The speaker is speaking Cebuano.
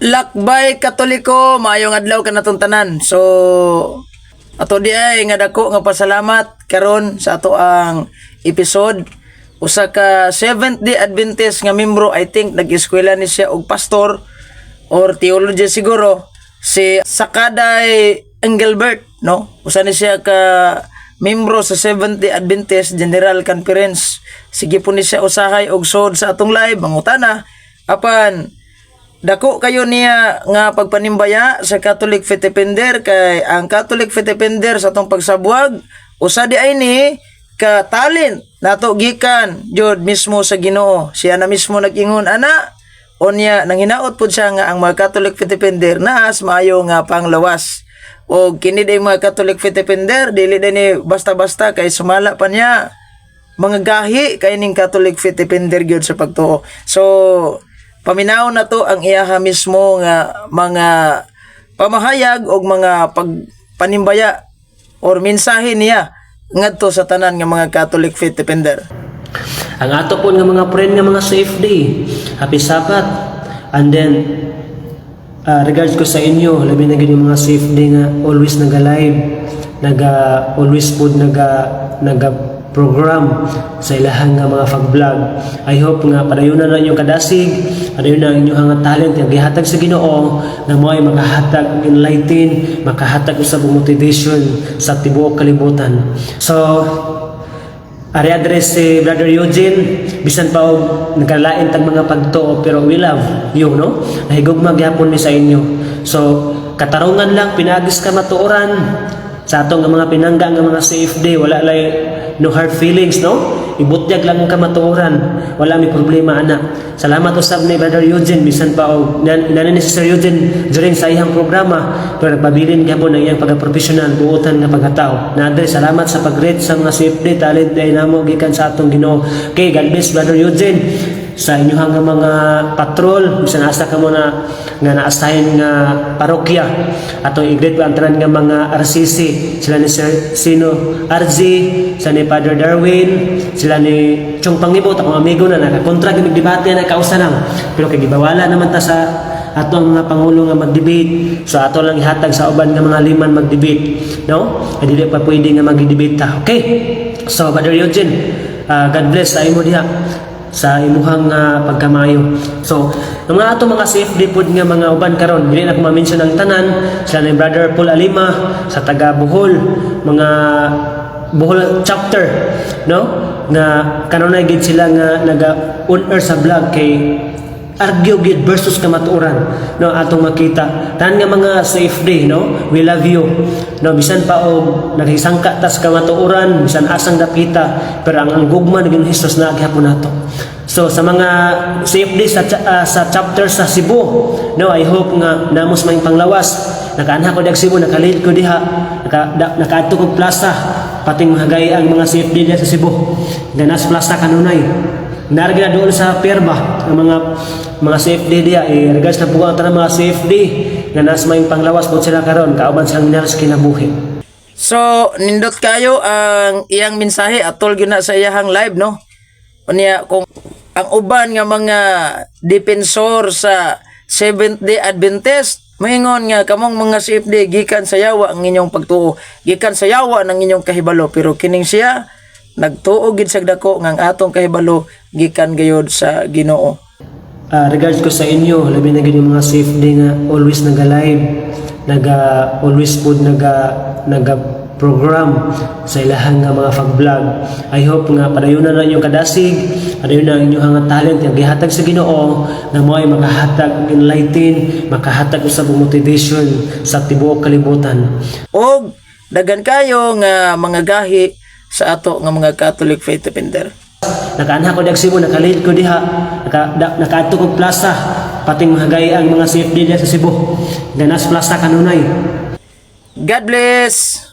Lakbay Katoliko, maayong adlaw kanatong tanan. So ato di ay nga dako nga pasalamat karon sa ato ang episode, usa ka Seventh Day Adventist nga membro, I think nag-eskwela ni siya og pastor or theology siguro, si Sakaday Engelbert, no? Usa ni siya ka membro sa Seventh Day Adventist General Conference. Sige po ni siya usahay og sod sa atong live mangutana, apan dako kayo niya nga pagpanimbaya sa Catholic Faith Defender, kay ang Catholic Faith Defender sa atong pagsabwag, usa di ay ni ka talent nato gikan jud mismo sa Ginoo. Siya na mismo nag-ingon ana. Unya nanginaot pud siya nga ang mga Catholic Faith Defender naas maayo nga panglawas, og kini day mga Catholic Faith Defender dili day ni basta-basta, kay sumala pa niya mga gahi kay ning Catholic Faith Defender gyud sa pagtuo. So paminaw na to ang iyaha mismo nga mga pamahayag og mga pagpanimbaya or mensahe niya ngadto sa tanan nga mga Catholic Faith Defender. Ang ato po nga mga friend nga mga CFD, happy Sabbath. And then, regards ko sa inyo, labi na gyud yung mga CFD nga always naga-live, naga always pod naga program sa ilahang nga mga pag-vlog. I hope nga padayon na inyong kadasig, padayon na ang inyong nga talent nga gihatag sa Ginoo nga mo ay makahatag og enlighten, makahatag usab og motivation sa tibuok kalibutan. So, ari address si Brother Eugene, bisan pa og nagkalain tag mga pagtuo, pero we love you, no? Nahigugma gyapon mi sa inyo. So, katarungan lang pinaagis ka matuoran sa atong nga mga pinangga nga mga CFD, wala lay no hard feelings, no? Ibutyag lang ang kamatuoran, wala may problema ana. Salamat usab ni Brother Eugene, bisan pa og inani ni si Sir Eugene during sa iyang programa, pero nagpabilin gyapon ang iyang pagka-professional, buotan nga pagkatao. Nadre, salamat sa pag-rate sa mga CFD talent ay namo gikan sa atong Ginoo. Okay, God bless, Brother Eugene, sa inyong nga mga patrol, bisan asa ka mo na nga na-assign nga parokya. Atong i-greet ang tanan nga mga RCC, sila ni Sir Sino RZ, sila ni Father Darwin, sila ni Chong Pangibot, akong amigo na nakakontra gid debate na kausa lang, pero kay gibawala naman ta sa ato ang mga pangulo nga mag-debate, so ato lang ihatag sa uban nga mga liman mag-debate, no? Ay dili pa pwede nga mag-debate ta. Okay, so Brother Eugene, God bless sa imo diha sa imuhang pagkamayo. So, ang mga ato mga CFD pod nga mga uban karon, dili na ko ma-mention ang tanan, sila ni Brother Paul Alima sa taga Bohol, mga Bohol chapter, no? Nga kanunay gid sila nga naga on air sa vlog kay argue gid versus kamatuoran, no? Atong makita tanan nga mga CFD, no, we love you, no? Bisan pa og naghisangka tas kamatuoran, bisan asang dapita, pero ang gugma ni Ginoong Hesus na gihapon nato. So sa mga CFD sa chapter sa Cebu, no, I hope nga namos may panglawas. Nakaanha ko dag Cebu, nakalid ko diha, nakaadto kog plaza, pating mahagay ang mga CFD diha sa Cebu nga nas plaza kanunay. Nargi na doon sa Perba ang mga CFD diha. Eh, regards na po ang tanang mga CFD nga nas may panglawas po sila karon kauban silang minahal sa kinabuhi. So nindot kayo ang iyang mensahe atol gyud na sa iyahang live, no? Unya kung ang uban nga mga defensor sa Seventh Day Adventist moingon nga kamong mga CFD gikan sa yawa ang inyong pagtuo, gikan sa yawa ng inyong kahibalo, pero kining siya nagtuo gid sa dako nga ang atong kahibalo gikan gayod sa Ginoo. Regards ko sa inyo, labi na gyud yung mga CFD nga always naga-live, naga always pod naga program sa ilahang nga mga pag-vlog. I hope nga padayon na inyong kadasig, padayon na ang inyong nga talent nga gihatag sa Ginoo nga mo ay makahatag og enlighten, makahatag usab og motivation sa tibuok kalibutan. Og dagan kayo nga mga gahi sa ato nga mga Catholic Faith Defender. Nakaanha ko dag Cebu, nakalid ko diha, nakaadto kog plaza, pating mahagay ang mga CFD diha sa Cebu. Nga nas plaza kanunay. God bless.